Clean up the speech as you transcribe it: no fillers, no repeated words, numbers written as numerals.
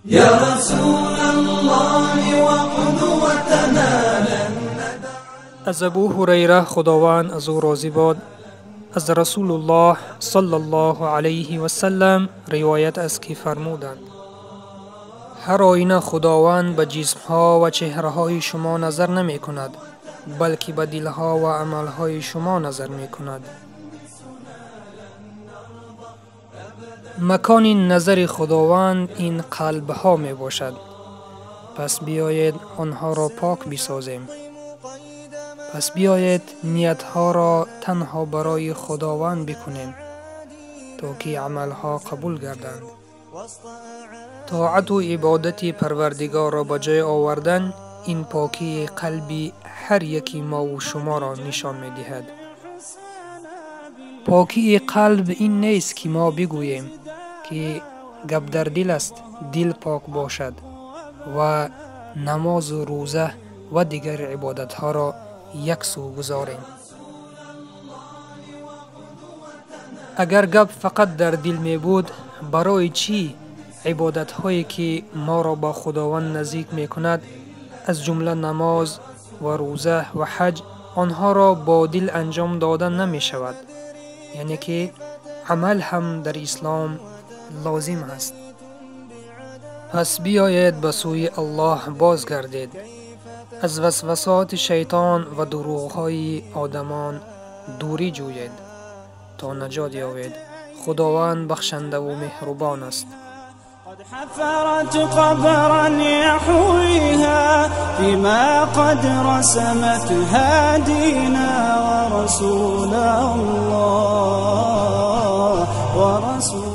يا رسول الله وقدوتنا لن ندع. Аз Абу Ҳурайра, Худованд аз ӯ розӣ бод, аз Расулуллоҳ саллаллоҳу алайҳи васаллам ривоят аст, ки фармуданд: ҳар оина Худованд ба ҷисмҳо ва чеҳраҳои шумо назар намекунад, балки ба дилҳо ва амалҳои шумо назар мекунад. Макони назари Худованд ин қалбҳо мебошад. Пас биёед онҳоро пок бисозем. Пас биёед ниятҳоро танҳо барои Худованд бикунем, то ки амалҳо қабул гарданд. Тоату ибодати Парвардигорро ба ҷой овардан ин покии қалби ҳар яки мову шуморо нишон медиҳад. Покии қалб ин нест, ки мо бигӯем, ки гап дар дил аст, дил пок бошад ва намозу рӯза ва дигар ибодатҳоро як сӯ гузорем. Агар гап фақат дар дил мебуд, барои чӣ ибодатҳое, ки моро ба Худованд наздик мекунад, аз ҷумла намоз ва рӯза ва ҳаҷ, онҳоро бо дил анҷом дода намешавад? Яъне ки амал ҳам дар ислом лозим аст. Пас биёед ба сӯи Аллоҳ бозгардед, аз васвасоти шайтон ва дурӯғҳои одамон дурӣ ҷӯед, то наҷот ёбед. Худованд бахшандаву меҳрубон аст. قد حفرت قبرا يحويها فيما قد رسمت هادينا ورسول الله ورسول